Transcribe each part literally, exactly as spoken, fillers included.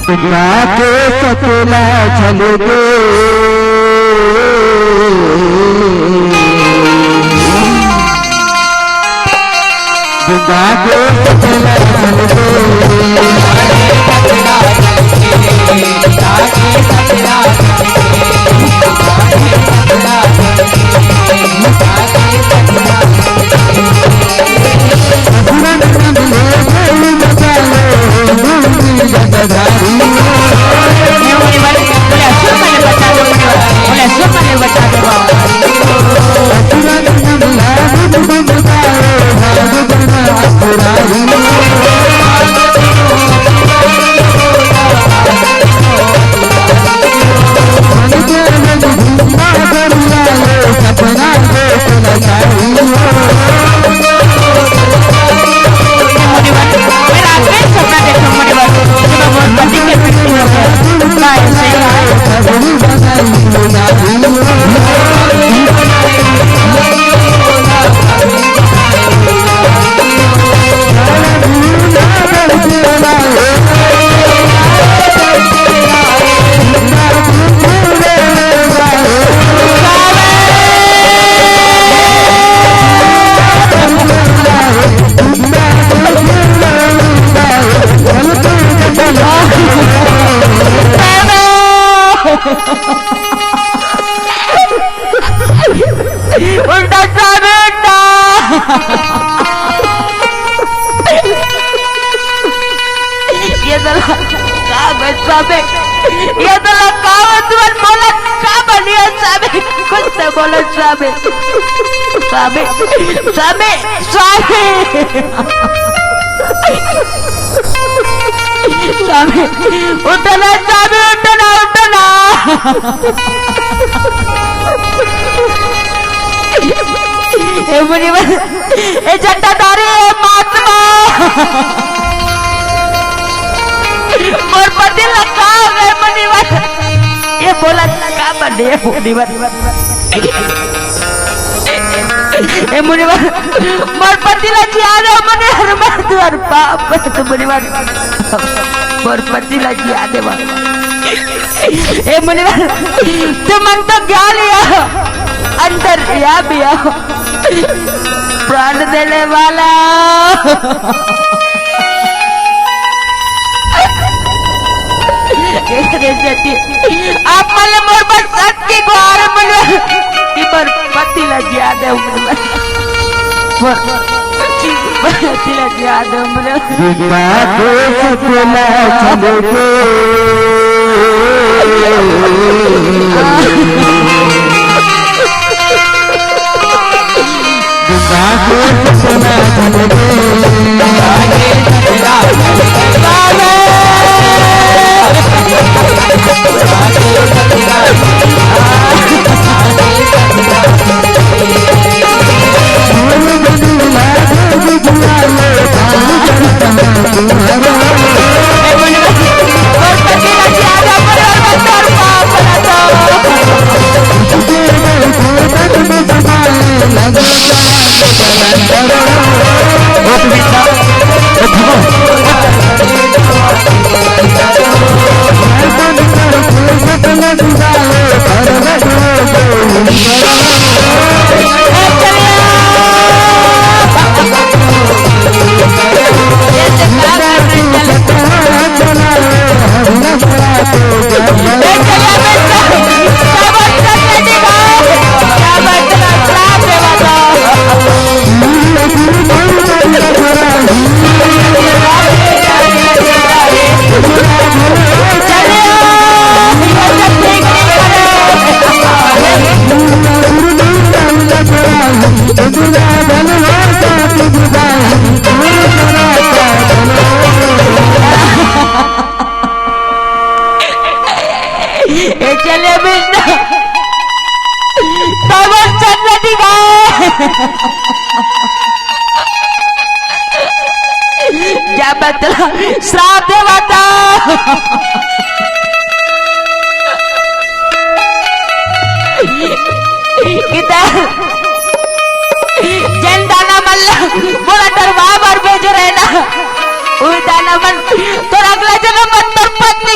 गंगा के सतला चल गे, गंगा के सतला चल गे। उल्टा सामने उल्टा। ये साला का बे साबे? ये साला का बे? तुमन बोला का बनिया साबे? कुछ तो बोलो साबे। साबे, साबे, साबे। साबे, उठना साबे, उठना, उठना। ए मुनिवर, ए जटाधारी, ए महात्मा, मोर पति ला का हो गए मुनिवर? ये बोला का बने मुनिवर? ए मुनिवर, मोर पति ला जिया दे मुनिवर, मोर तुहर पाप तो मुनिवर, मोर पति ला जिया दे। ए मुनिवर, तुमन तो ज्ञान लिया, अंतर्यामी हो, प्राण देने वाला। ए सती, आप मन मोर बर सत के गुहार मुनिवर, कि मोर पति ला जिया दे मुनिवर। मोर पति ला जिया दे मुनिवर। गंगा के सतला चल गे। गंगा के सतला चल गे। ए चले बिना तब चंद्र दिखाए। जा बतला श्राप दे बता। किता जन दाना मल्ला मोला डरवा बर भेज रहे ना। उही दाना मन तोर अगला जन्म में तोर पत्नी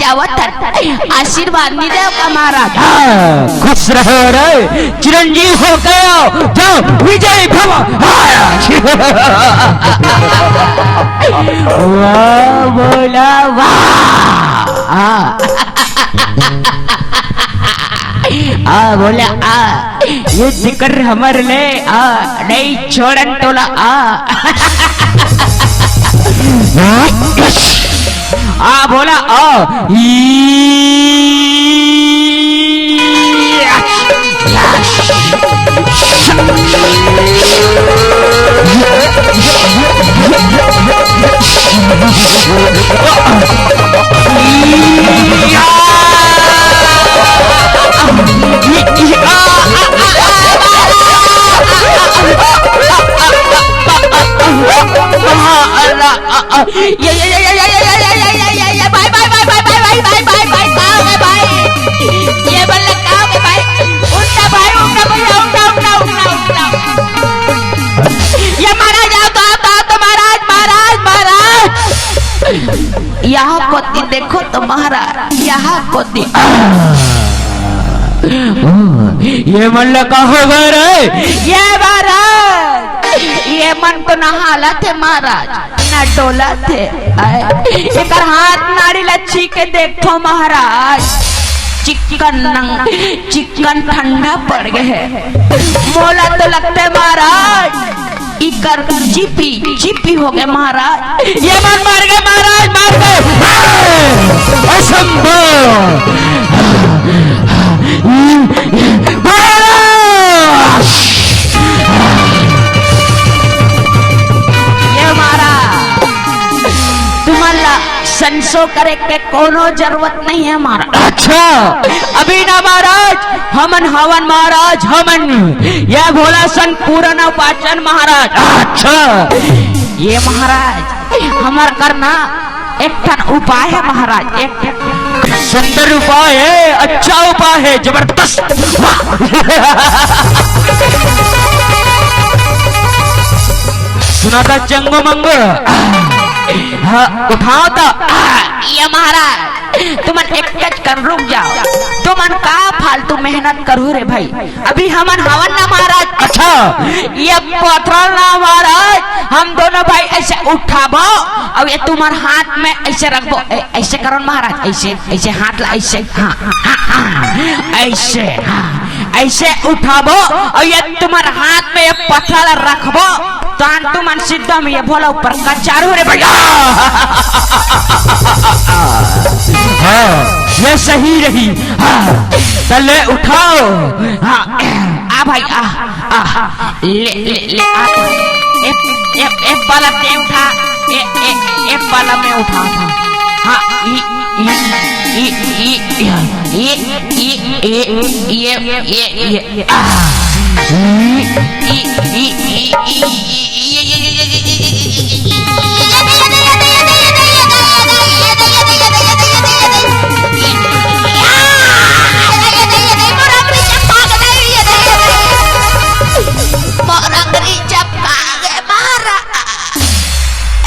जावत हन, आशीर्वाद नइ देव का महाराज? हाँ, खुश रहो रे, चिरंजीव हो गयो, जाओ, विजय भव। हाँ। वाह बोला वाह। आ। आ बोला आ, युद्ध कर हमर ले आ, नहीं छोड़न तोला आ। आ बोला आ। ई, महाराज, महाराज, महाराज। यहाँ कोती देखो तो महाराज, यहाँ कोती। ये मन ला का हो गए रे? ये महाराज, ये मन तो ना हालत हे महाराज, ना डोलत हे। आय, एकर हाथ नाड़ी ला छू के देखो महाराज, चिक्कन नंग, चिक्कन ठंडा पड़ गए हे। मोला तो लगथे महाराज, इकर जीपी, जीपी हो गए महाराज। ये मन मर गए महाराज, मर गए। असंभव। महाराज। ये महाराज, तुमन ला संसो करे के कोनो जरूरत नहीं है महाराज। अच्छा, अभी ना महाराज, हमन हवन महाराज, हमन। ये भोला संग पूरन अउ पाचन महाराज। अच्छा, ये महाराज, हमर करना एक ठन उपाय है महाराज, एक ठन। सुंदर उपाय है, अच्छा उपाय है, जबरदस्त। वाह। सुनाता चंगो मंगो। हाँ, उठाओ तो। ये महाराज, तुमन एक कच कर रुक जाओ। तुमन का फालतू मेहनत करो रे भाई? अभी हमन हवन ना महाराज। अच्छा। ये पथरा ना महाराज, हम दोनों भाई ऐसे उठाबो, अउ ये तुम्हार हाथ में ऐसे रखबो, ऐ-, ऐसे करो ना महाराज, ऐसे, ऐसे हाथ ला, ऐसे, हाँ, हाँ, हाँ, ऐसे, हाँ, ऐसे उठाबो, अउ ये तुम्हार हाथ में ये पथरा ला रखबो, तान तुमन सिद्धा में ये भोला ऊपर का चारू रे भैया। हाँ, ये सही रही। हाँ, त ले उठाओ। हाँ, आ भाई, आ, आ, ले, ले, ले, आ। ए, ए, ए, बाला ते उठा। ए, ए, ए, बाला मैं उठा था। हाँ, ई, ई, ई, ई, ई, ई, ई, ई, ई, ई, ई, ई, ई, आ।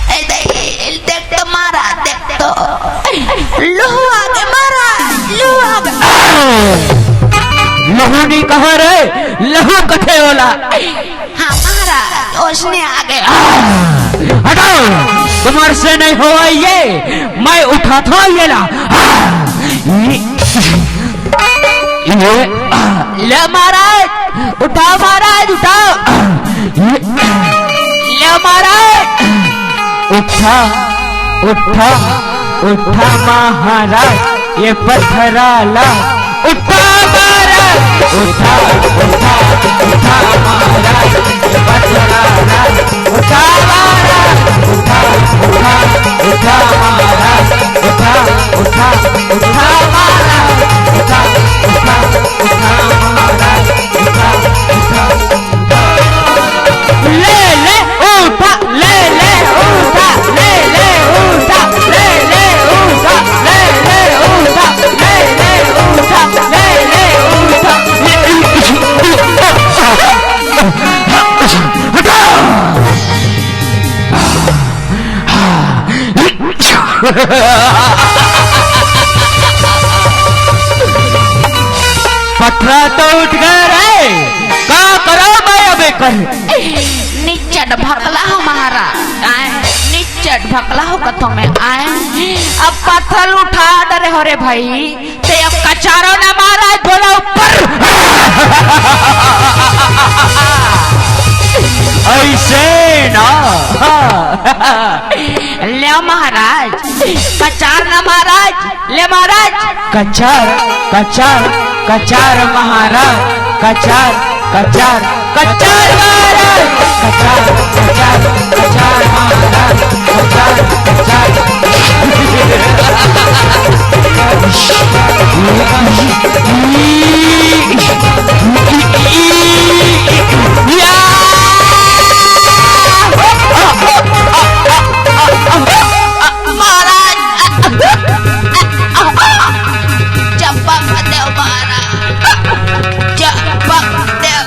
ए, दे, देख तो महाराज, देख तो। लहू आगे महाराज, लहू आगे। लहू नहीं कहा रे, लहू कथे वाला। हाँ महाराज, ओसने आगे। हटाओ, तुम्हारे से नहीं होवा ये, मैं उठाता हूँ ये ला। ये, ले महाराज, उठाओ महाराज, उठाओ। ले महाराज, उठा, उठा, उठा महाराज, ये पथरा ला। उठा महाराज, उठा, उठा, उठा महाराज, ये पथरा ला। उठा महाराज, उठा, उठा, उठा महाराज, उठा, उठा, उठा महाराज, उठा, उठा, उठा महाराज, उठा, उठा। ले, ले, उठा, ले, ले, उठा, ले, ले, उठा, ले, ले, उठा, ले, ले, उठा, ले, ले, उठा, ले, ले, उठा। अतरा तो उठ गए रे, का करो मैं अबे कर? निचट भकला हो महाराज, आए, निचट भकला हो कथो में आए। अब पत्थर उठा डरे हो रे भाई, ते अब कचारो ना महाराज बोला ऊपर। ऐसे ना। ले महाराज, कचार ना महाराज, ले महाराज। कचार, कचार, कचार महाराज, कचार, कचार, कचार महाराज, कचार, कचार, कचार महाराज, कचार, कचार। या! महाराज, चंपा मत देव महाराज, चंपा मत देव,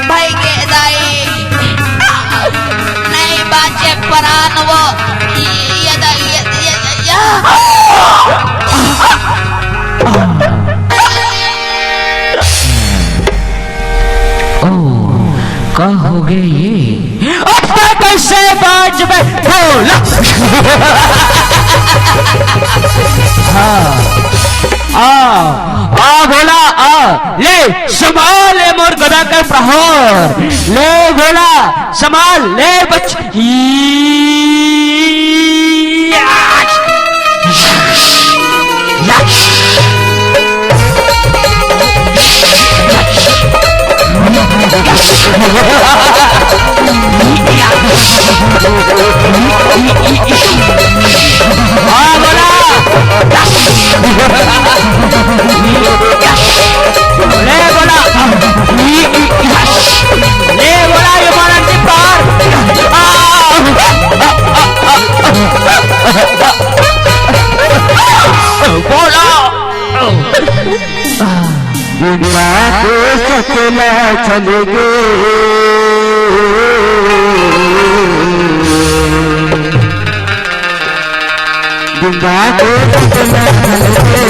भाई के दाई, नहीं बाचे परान वो, ये दाई, ये, ये, ये, ये। ओ, का हो गए ये? अब तक कैसे बाज में बोला? हाँ। आ, आ भोला, आ, ले, संभाल ले मोर गदा कर प्रहार। ले भोला, संभाल, ले बच-, ई, आ, या। हाँ, बोला। ले बोला। ले बोला, ये मारन के पार। बोला। बिना के सकेला चल गे। बिना के सकेला चल गे।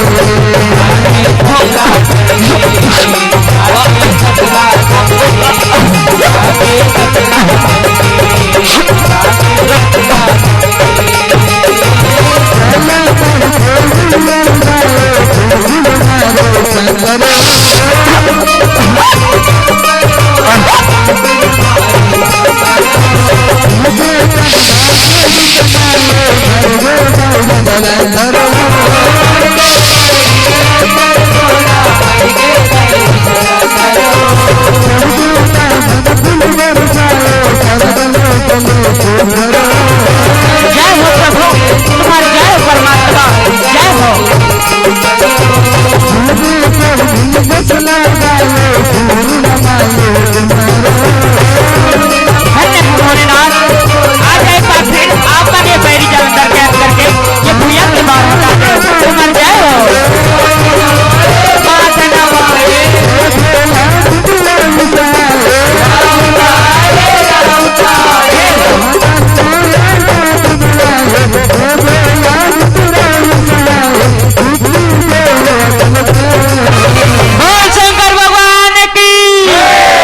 जय हो प्रभु, तुम्हारी जय हो परमात्मा, जय हो। धन्य है भोलेनाथ, आज एक बार फिर आपका ये बैरी जलंधर कैद करके ये भूया के मार बता दे, तुम्हारी जय हो। बोल शंकर भगवान की,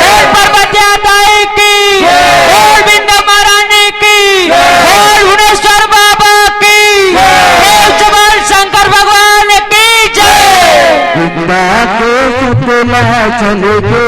बोल पार्वती दाई की, बोल बिंदा महारानी की, बोल भुवनेश्वर बाबा की, बोल शंकर भगवान की जय। बिंदा के सतला चल गे।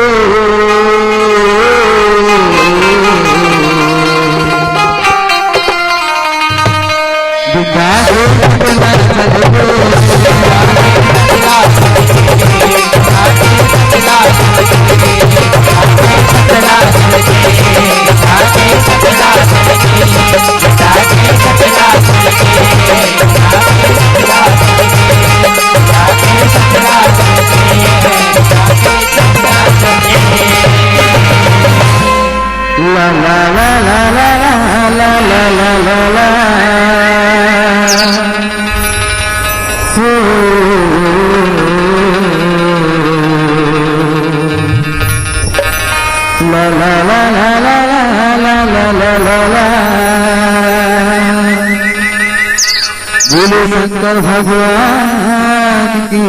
बोलो शंकर भगवान की।